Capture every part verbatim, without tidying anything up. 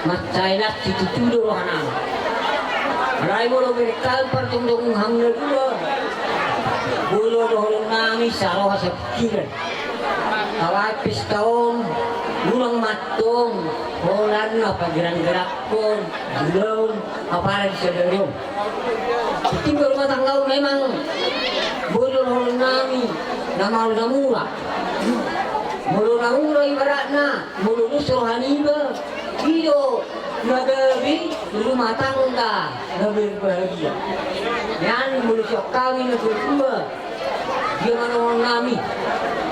Mansai nangkin tutu do rohanami. Alai molo berengkal partongtong hamu na dua, boi do dohonon nami saroha sapingkiran. Alai pesta on unang mantong holan na pagerak-gerakhon, ulaon, apala di sadari on. Tinggal rumah tangga memang boi do dohonon nami na malo na mura. Molo na mura ibaratna, molo dos roha niba, i do na gabe rumah tangga na berbahagia. Nian molo sian hami na tua-tua, dia ma dohonon nami,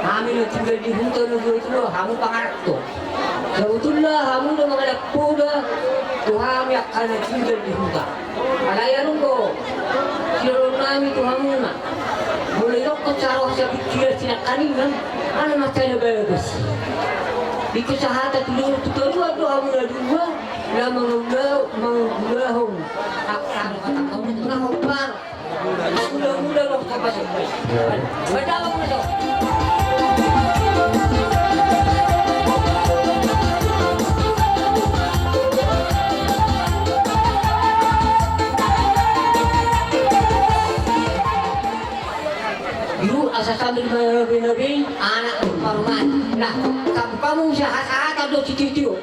hami na tinggal di huta na tua-tua, hamu pangaranto. Sabotulna hamu do mangalap poda tu hami angka na tinggal di huta. Alai adong do sidohonon nami tu hamuna. Molo didokkon saroha sapingkiran sinangkaningan, ala mansai na bagas. Ingkon sahata tu dolok tu toruan do hamu na dua, na mangula-, mangulahon angka na patangkap na hombar. Muda-muda do. Asa sambil manabe-nabe anak parumaen. Nah, kamu, kamu sahata do sitio-tio.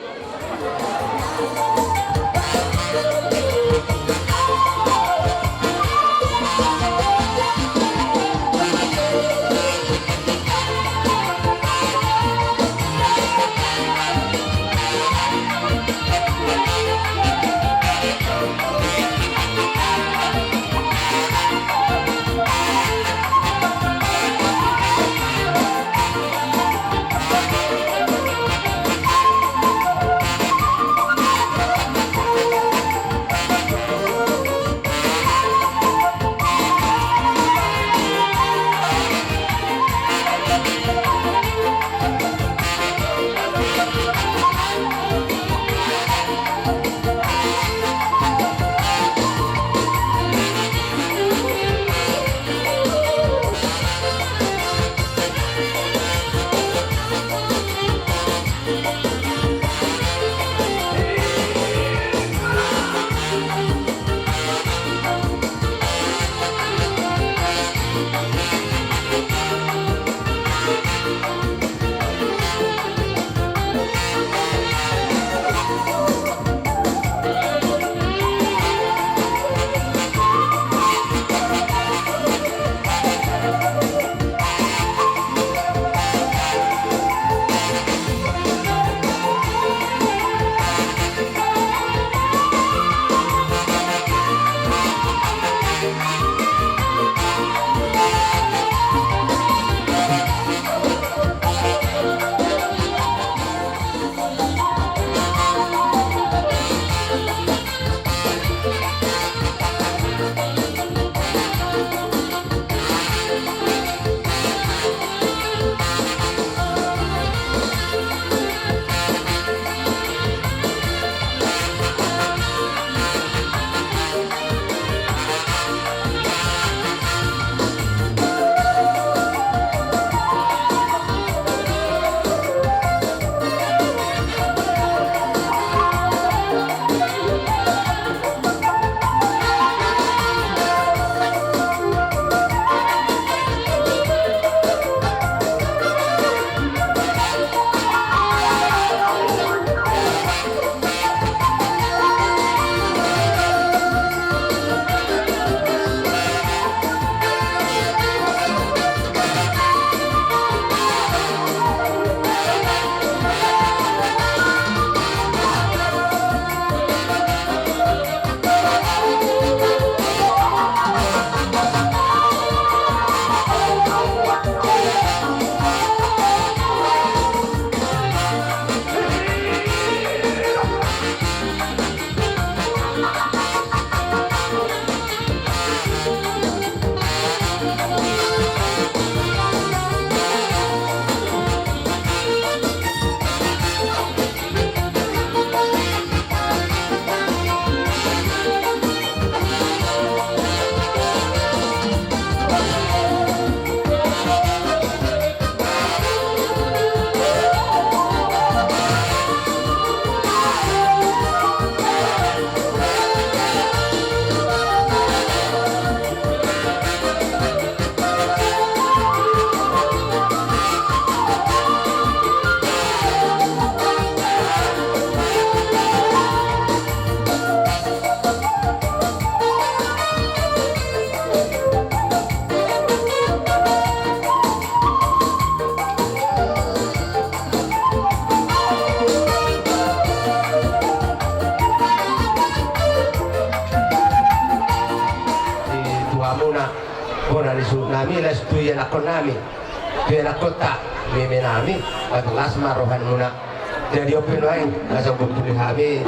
Suhut nami, laos tu ianakhon nami, tu ianakhonta, meme nami, laos las ma roha muna. Jadi on pe nuaeng, laos puli hami,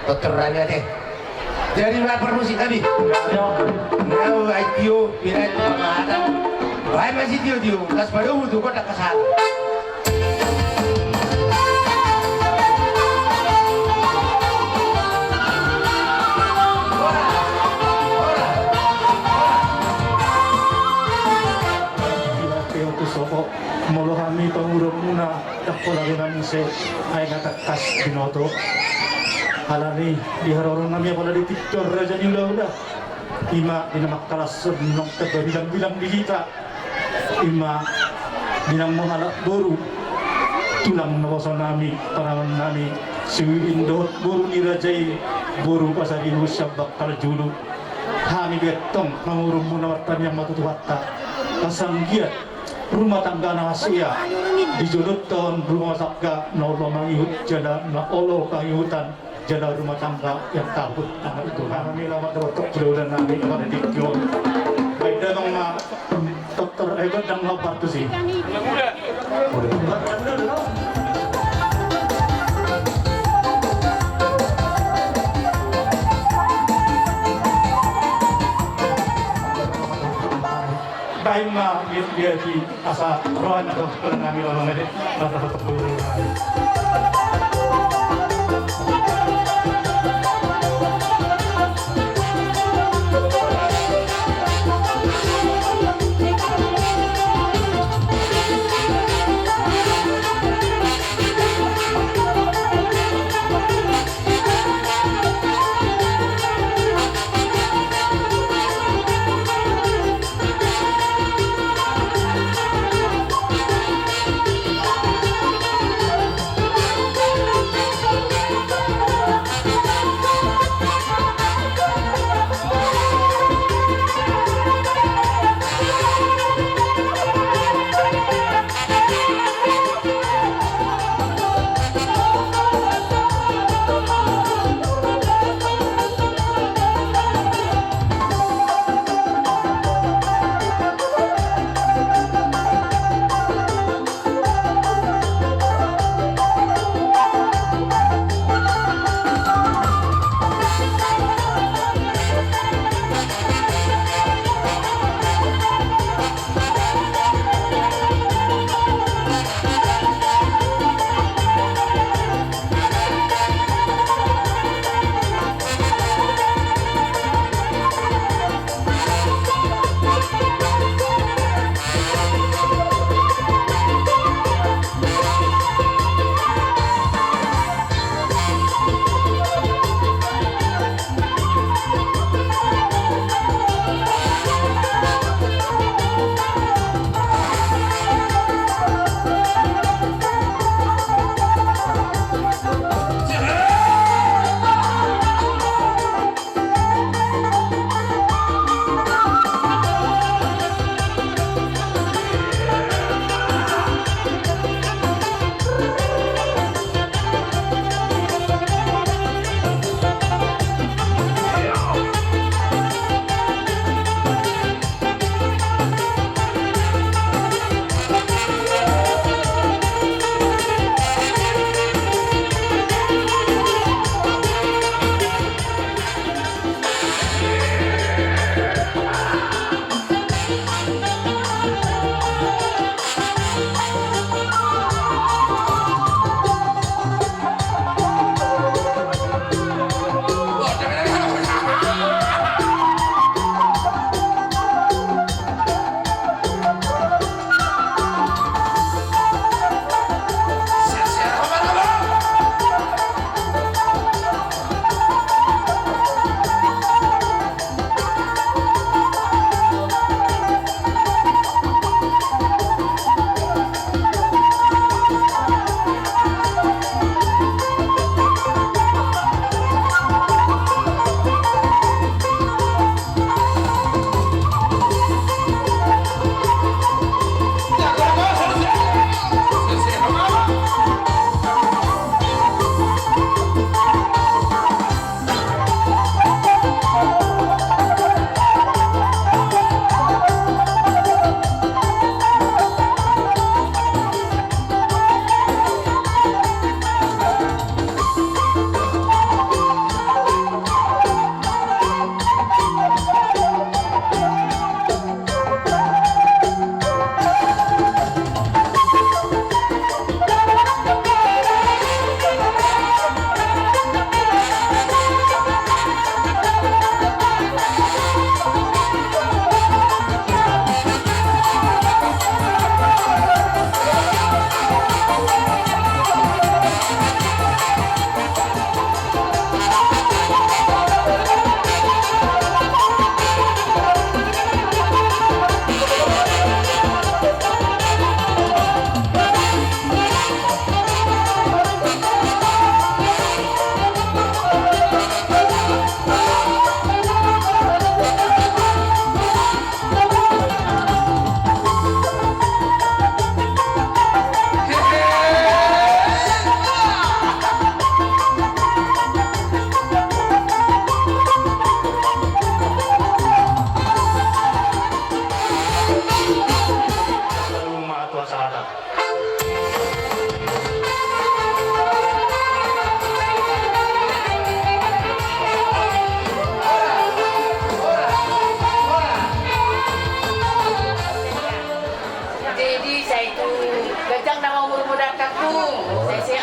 totor nami ate. Jadi na parmusik nami. Nau ai tio, pinai tu pangatan. Baen ma sitio-tio, laos padomu tu gondang hasahatan. Molo hami pangurupion muna, ndang pola be na muse, ai na tangkas binoto. Alani di haroro nami apala di tingki on raja ni ulaula. Ima di na mangkalashon nang tamba bilang-bilang di hita. Ima di na manghalashon boru. Tulang naposo nami, tanaman nami, si Wiwin dohot boru ni raja i, boru Pasaribu sian Bangkaljulu. Hami be antong mangurupion muna martangiang ma tu Tuhanta. Asa anggiat rumah tangga na hasea di jolonta on, rumah tangga na olo mangihut jala na olo pangihutan jala rumah tangga yang takut akan Tuhan. Hami laho ma tu ulaula nami pada di tingki on. Baen damang ma totor, eh, gondang ma partusi. Baen ma, dia, dia di asa roha na dohot nami laho ma ede.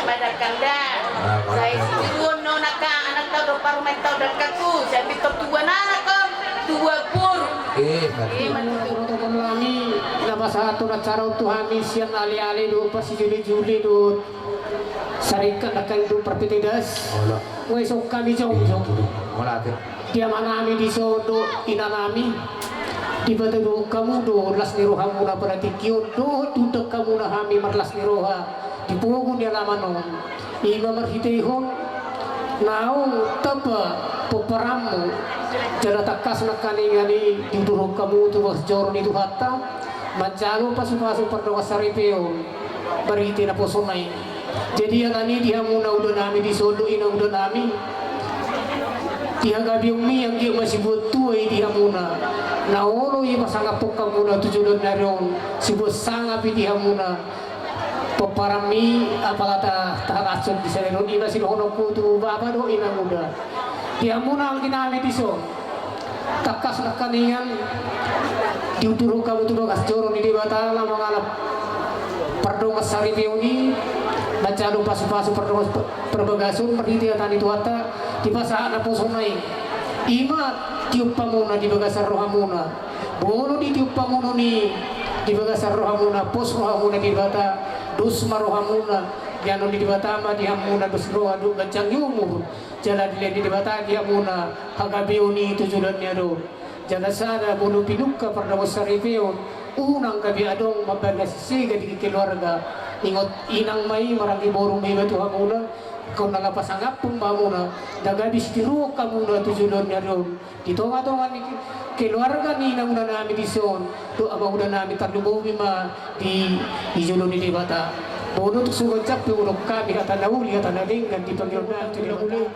Madangkang da. Sai sitiruon do nangkin anakta dohot parumaenta on, dangkangku, sai pintor tubuan anak on, tubuan boru. Eh, mati. Eh, mati. Protokol nami na pasahathon acara on tu hami sian aleale dohot parsijulijuli dohot sarikat nangkin dohot parpitedas. Olo. Nga dison hami jongjong. Olo, ate. Di amanami dison dohot inanami, dipatuduhon hamu do las ni rohamuna pada tingki on, dohot diundang hamuna hami marlas ni roha di pogu ni alaman on. Ima marhitehon naung tamba pomparanmu, jala tangkas nangkiningan i diuduron hamu tu bagas joro ni Tuhanta, manjalo pasupasu pardongansaripeon marhite naposona i. Jadi, alani i di hamuna udanami dison dohot inanami, di hagabeonmi anggiat ma sibuat tua i di hamuna, na olo i pasangaphon hamuna tu joloan ni ari on, sibuat sangap i di hamuna pomparanmi, apala ta-, tahalashon di sadari on. Ima sidohononku tu bapa dohot inanguda. Di hamuna angginami dison, tangkas nangkiningan diuduron hamu tu bagas joro ni Debata laho mangalap pardongansaripeon i, manjalo pasupasu pardongan parbagason marhite hata ni Tuhanta, dipasahat naposona i. Ima tiop hamuna di bagasan rohamuna. Molo ditiop hamu on i di bagasan rohamuna, pos rohamuna di Debata, dos ma rohamuna di anon ni Debata ma di hamuna dos roha dohot ganjang ni umur. Jala dilehon ni Debata di hamuna hagabeon i tu joloan ni ari on. Jala sada molo pinungka pardongansaripeon, unang gabe adong mambahen hasisega di keluarga. Ingot, inang ma i, maranggi boru ma iba tu hamuna, ingkon nunga pasangaphon ma hamuna, nunga gabe sitiruon hamuna tu joloan ni ari on. Di tongatonga ni keluarga ni inanami dison dohot amangudami, tarlumobi ma di, di jolo ni Debata. Bodo tu sogot jampi udok hami hata na uli, hata na denggan di pangiranami tu Debata.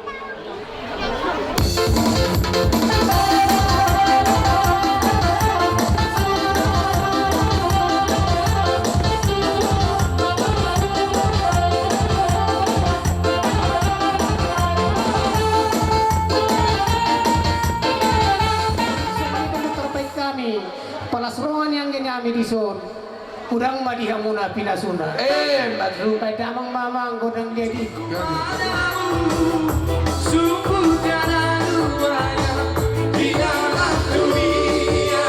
Palas roha ni anggi nami dison. Godang ma di hamuna pinasuna. Eh, maksud. Baen damang ma amang godang dia di. Suku jalan raya di dalam dunia.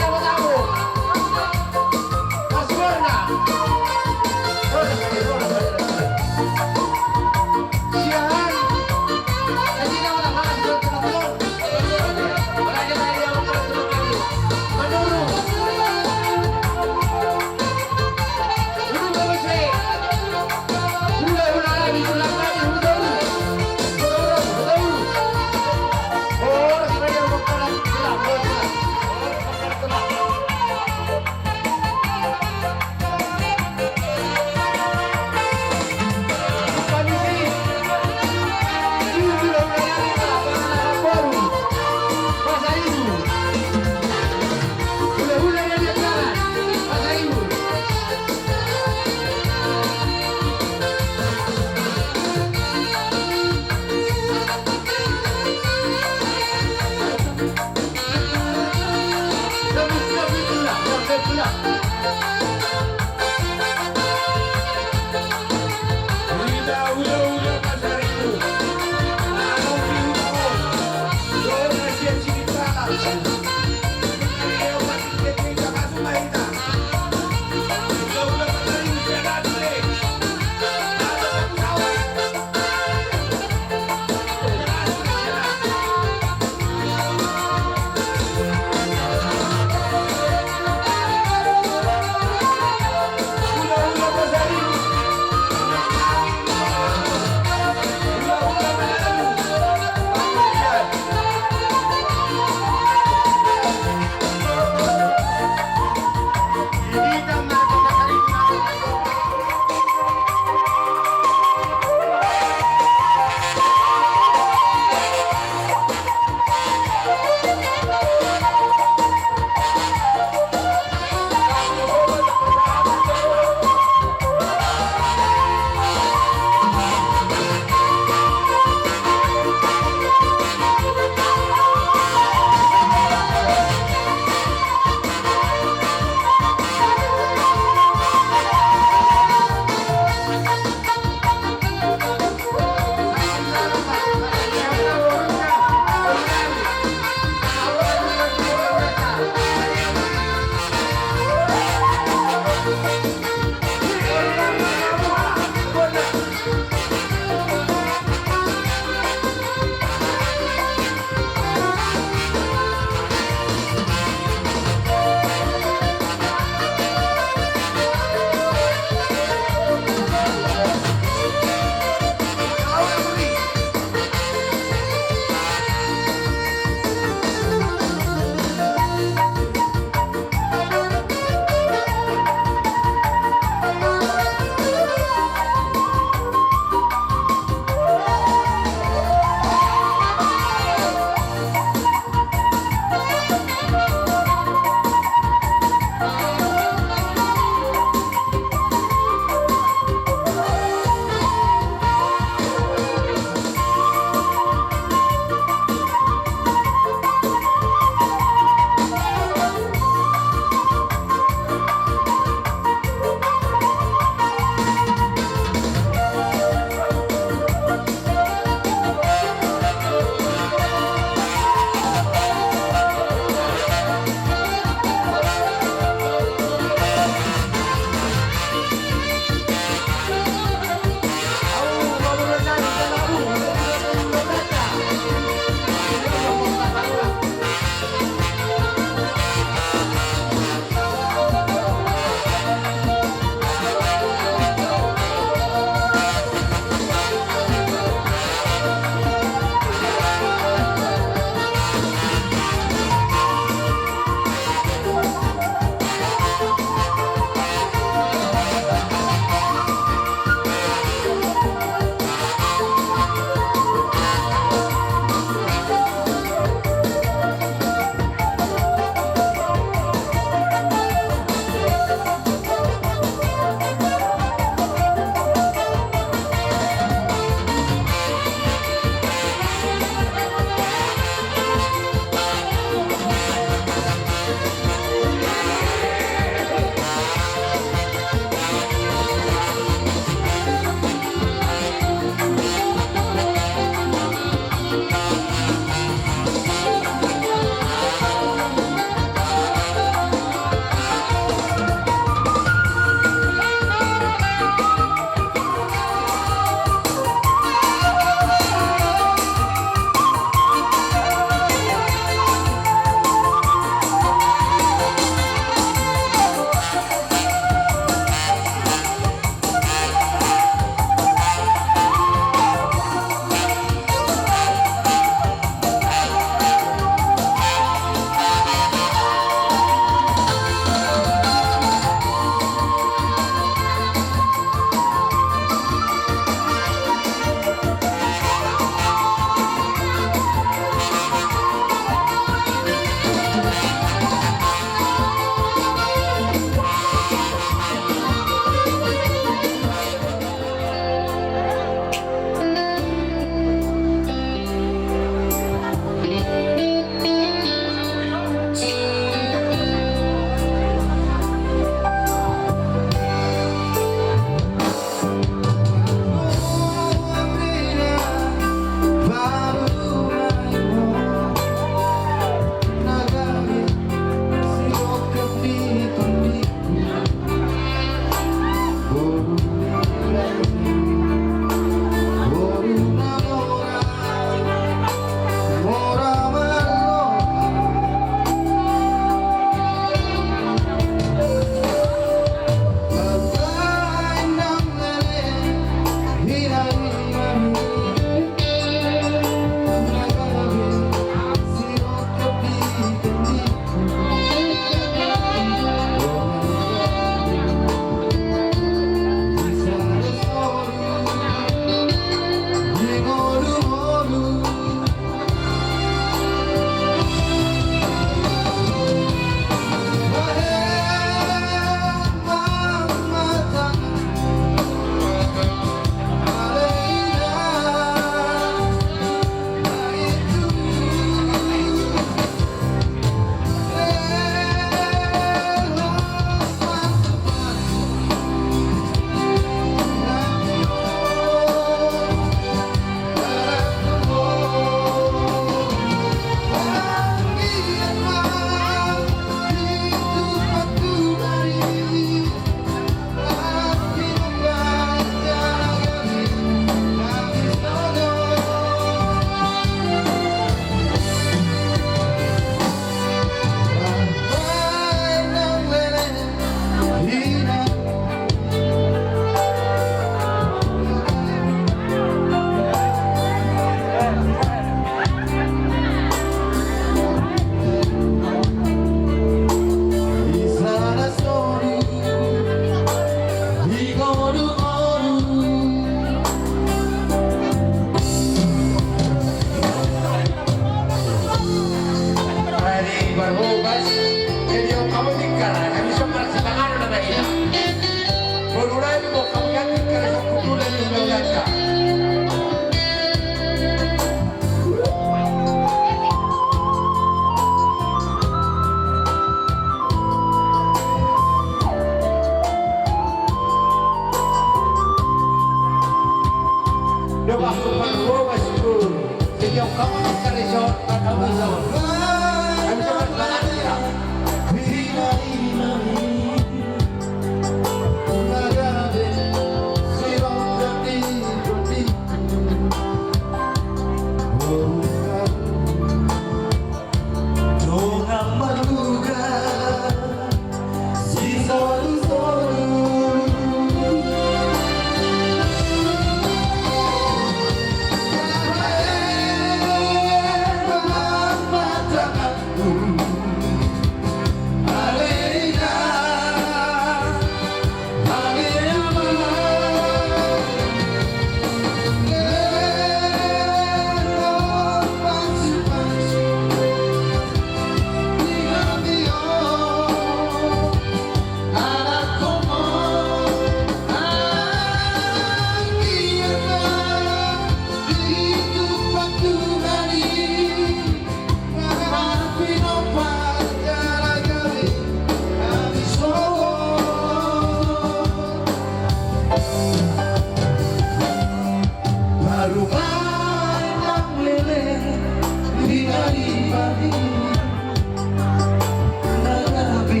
Na gabe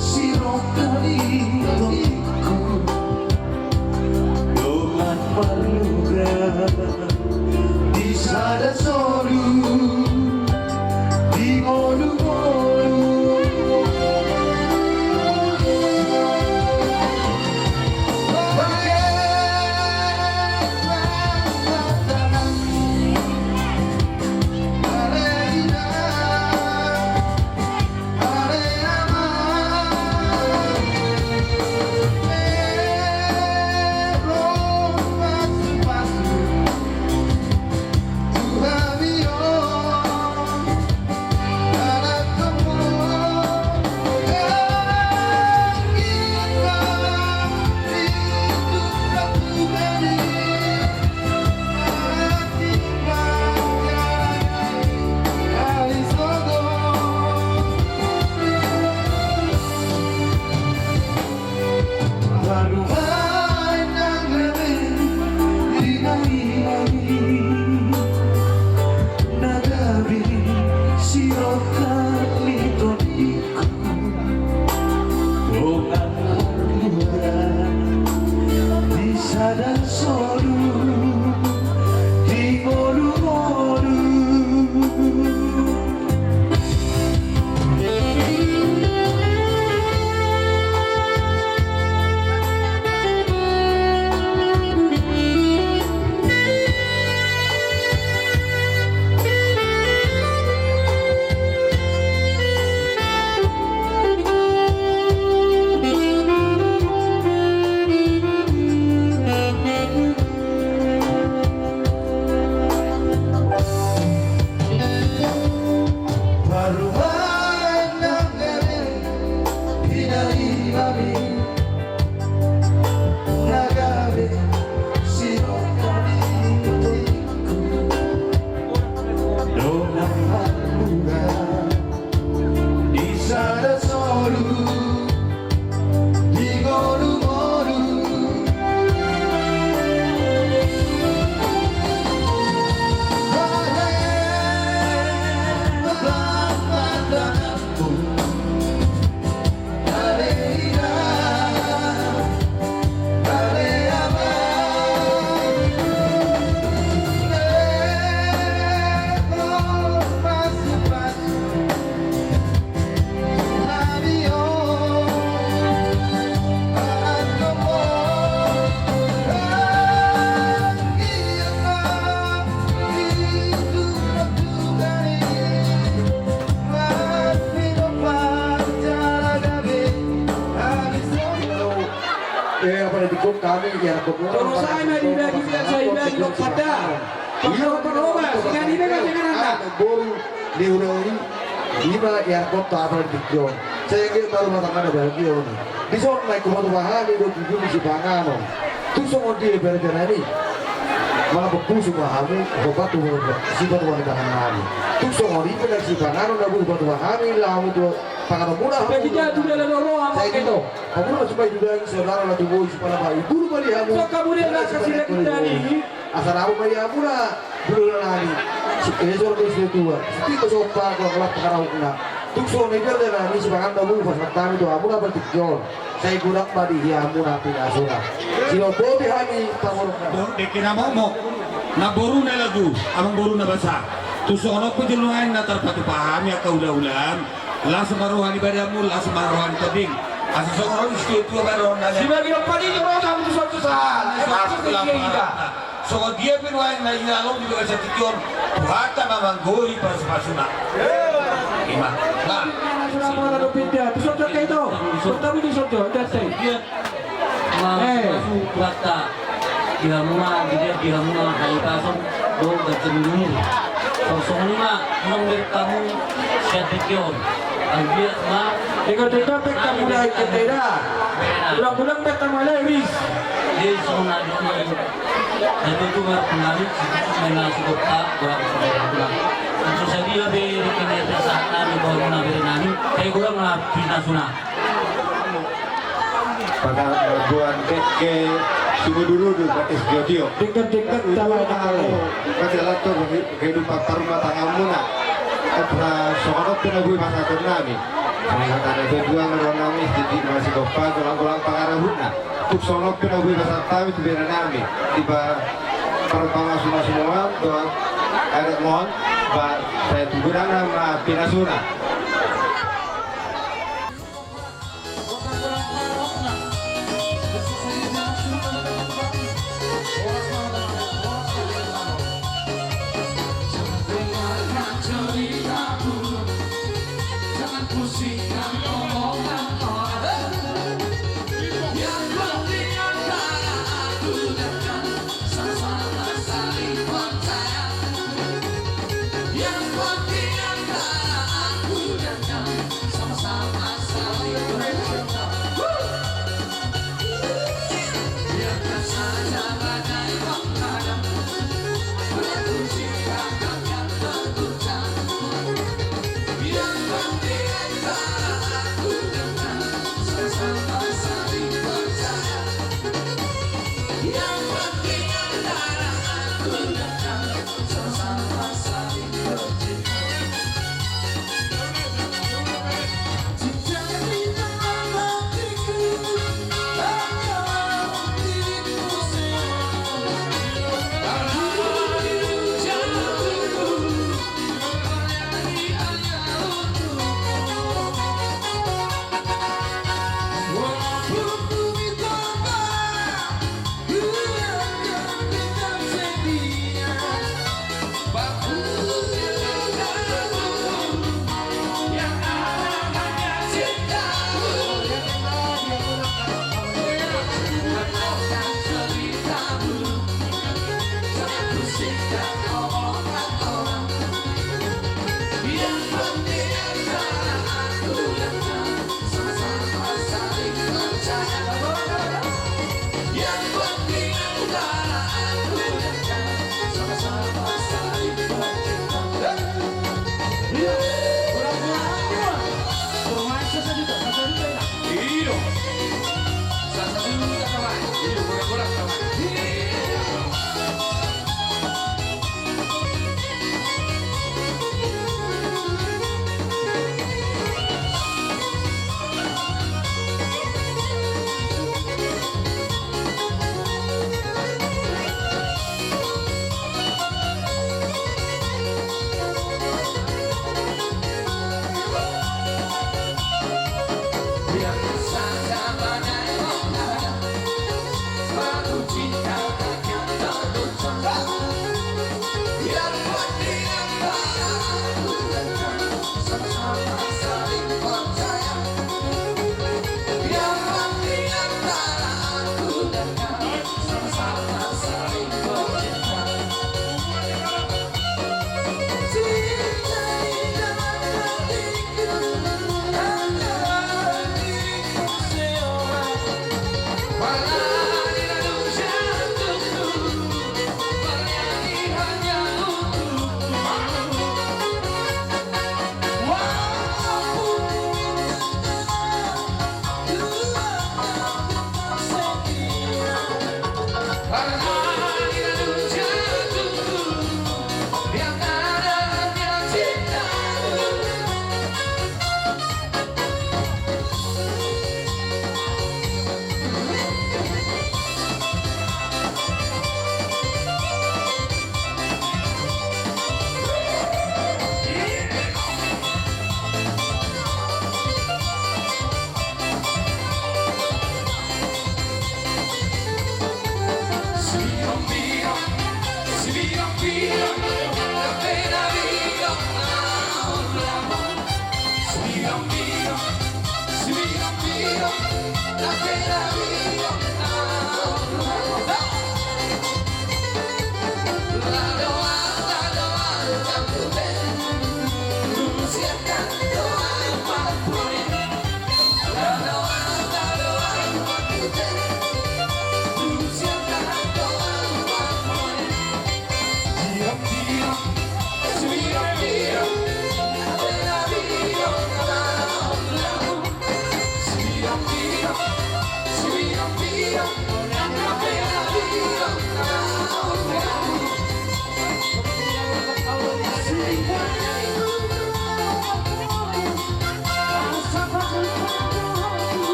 sirongkap ni tondingku, dongan parlura di sada solu, di ngolungolu. Di sada solu, di ngolungolu. Di sada solu, di ngolungolu. Eh, apa nanti kau kami ya kau. Jolo sae ma di daging biasa i bagi kau sadar. Iya, kau kau mas, dengan ini kan dengan anda. Boru di udah ini, ini malah ya kau tak apa nanti kau. Saya ingat baru matang ada bagi kau nih. Di son naik kuat wahani do tujuh misi panganon. Tu songon dia berjalan ini. Malah berpusuk wahani, obat tu sifat wanita nami. Tu songon dia berjalan si panganon, nabu obat wahani, lamu tu panganon murah. Jadi dia tu dalam roh apa gitu? Amuna supaya dudang saudara na tubu sipala bai bulu bali hamu. So kamu dia na kasih lagi tadi. Asa ramu bai amuna bulu nami. Esor tu si tua. Siti ko sopa ko kelap karaukna. Tuk so ni bel dia nami sipangan dabu pas matami tu amuna berarti kion. Sai gurang badi hi amuna pinasuna. Silo boti hami pangorok. Dong dekena momok. Na boru na lagu, amang boru na basa. Tu so onok pujul nuain na tarpatu pahami angka ula-ulaan. Las ma roha ni badanmu, las ma roha ni tonding. Asa songon on istilah tua baru na. Sibagi dompa ni roha tu son tu saha. Las tu lampa. Songon dia pe nuaeng na i na long di bagasan tingki on. Tuhanta ma manggori pasu-pasuna. Ima. Nah. Sona mona do pinda. Tu son tu angka ito. Bertamu di son tu. Dia. Masu-masu Tuhanta di hamuna, di dia di hamuna, hai pasong do gancang dulu. Songon i ma nang bertamu sian tingki on. Anggiat ma. Ego tito pekka mulai kita ida. Ulang-ulang pekka mulai ris. Jadi songon adi. Jadi tu berpengaruh. Mena sudah tak berapa sudah. Itu sadia be di kena perasaan nami bahwa mena beri nami. Kayak kurang lah pinasuna. Pada buan deke sumudurudu batis jotio. Dekat-dekat tala tala. Pada lato kehidupan parumah tanggamuna. Songon on pe na boi pasahaton nami. Songon hata na tuatua na ro nami, jadi masih gopa golang-golang pangarahutna. Tung songon on pe na boi pasahat hami tu bere nami di ba parpamasu-masuon dohot adat on, ba sai tu godang nama pinasuna.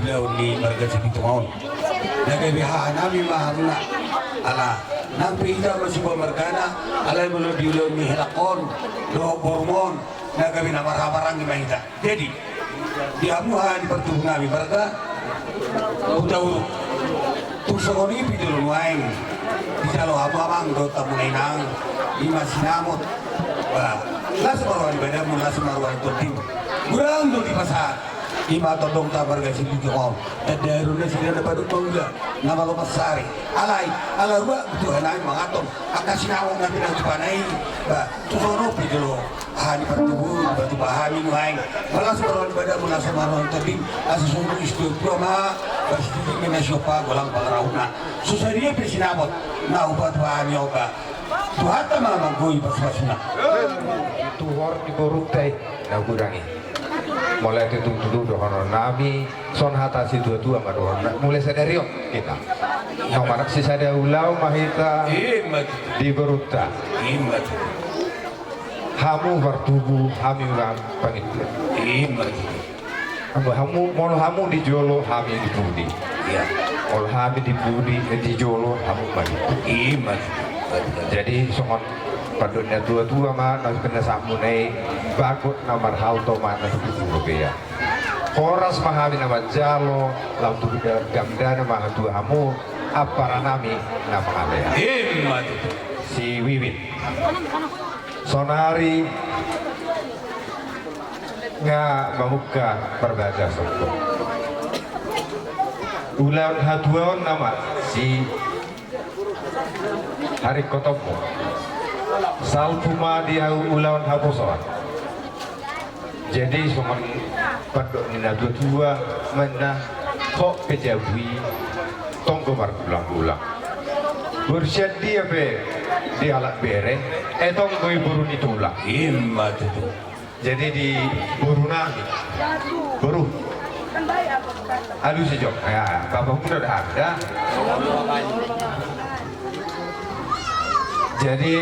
Ulaon ni marga Sipitu on. Na gabe hahanami ma hamuna. Ala nang pe hita ma siboan margana, alai molo di ulaon ni halak on dohot borum on, na gabe na marhahamaranggi ma hita. Jadi di hamu haha ni partubu nami marga Hutauruk, tung songon i pe jolo nuaeng dijalo hamu amang dohot hamuna inang, i ma sinamot. Ba, las ma roha ni badanmu, las ma roha ni tondim. Godang do dipasahat. I ma tondongta marga Sipitu on. Tanda haruna sidada paduk maula na malo mansari. Alai ala rua tu hanami mangaton angka sinamot na pinatupa na i. Ba, tung songon on pe jolo haha ni partubu, ba tupa hami nuaeng. Ba las ma roha ni badanmu, las ma roha ni tondim. Asa songon i situa-tua ma, ba situa-tua ma na siompa golang pangarahutna. So sadia pe sinamot na hupatupa hami on ba Tuhanta ma manggoi pasupasuna. Tuhor di borunta i na godang i. Mauliate tutu dohononnami. Songon hata situatua ma dohonon, mulai sadari on hita nomor sisada ulaon ma hita. Ima tutu. Di borunta. Ima tutu. Hamu partubu, hami ma pangido. Ima tutu. Hamu, hamu, molo hamu di jolo, hami di pudi. Iya. Molo hami di pudi, eh, di jolo, hamu ma di pudi. Ima tutu. Jadi songon pandok ni natuatua ma na pinasahatmuna i, bagot na marhalto ma na tutu robean. Horas ma hami na manjalo, laho tu da-, dangdana ma hatuaon hamu, amparanami na mangalean. Ima tutu. Si Wiwit. Sonari nga mamungka parbagason. Ulaon hatuaon nama si Harikotommu. Salpu ma di ulaon haposoan. Jadi songon pandok ni natuatua ma na, hot pe jabu i tonggo margulanggulang. Boru sian dia pe dialap bere, eh, tonggo i boru ni tulang. Ima tutu. Jadi di borunami. Boru. Aduh, si Jok. Ya, bapakmu udah ada. Jadi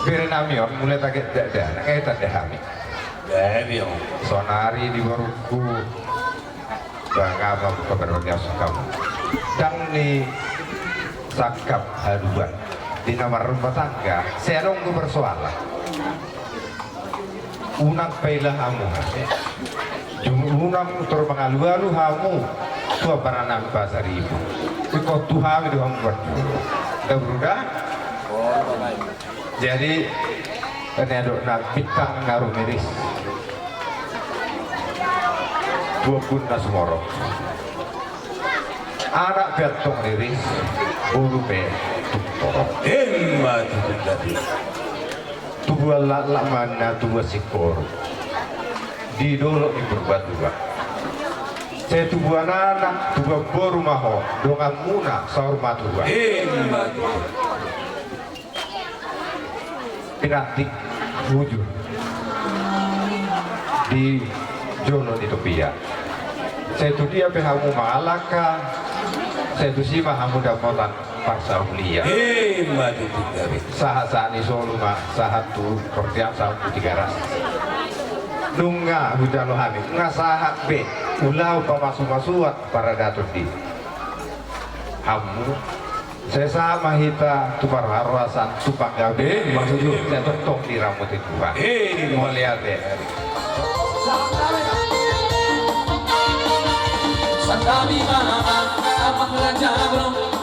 berenami on mulai taget dada, eh, tanda hami. Sonari di borungku. Ba nga ma kabar bagi asukam. Ndang ni sangkap haduan. Di na marrumah tangga, sai adong do persoalan. Unang paila hamu. Jung unang tor mangalualu hamu. Tu amparanami Pasaribu. Ingkon tu hami do hamu berdua. Da boru da? Jadi, ini adong na bintang na rumiris. Dua pun na sumorop. Anak pe antong riris, boru pe tung torop. Ima tutu jadi. Tubuan laklak ma na tubuan singkoru. Di dolok ni Purbatua. Sai tubuan anak, tubuan boru ma ho, donganmuna saur matua. Ima tutu. Pinantik bujur di jolo ni topi an. Sai tu dia pe hamu mangalangka, sai tusi ma hamu dapotan parsaulian. Ima tutu gabe. Sahat-sahat ni solu ma, sahat tu Pontianak, sahat tu Tigaras. Nunga hujalo hami, nunga sahat be ulaon pamasumasuon paradaton di hamu. Sai sahat ma hita tu parhorasan, tu panggabean. Ima tutu. Sai tongtong diramoti Tuhan. Ima. Mauliate. Santabi ma amang raja boru.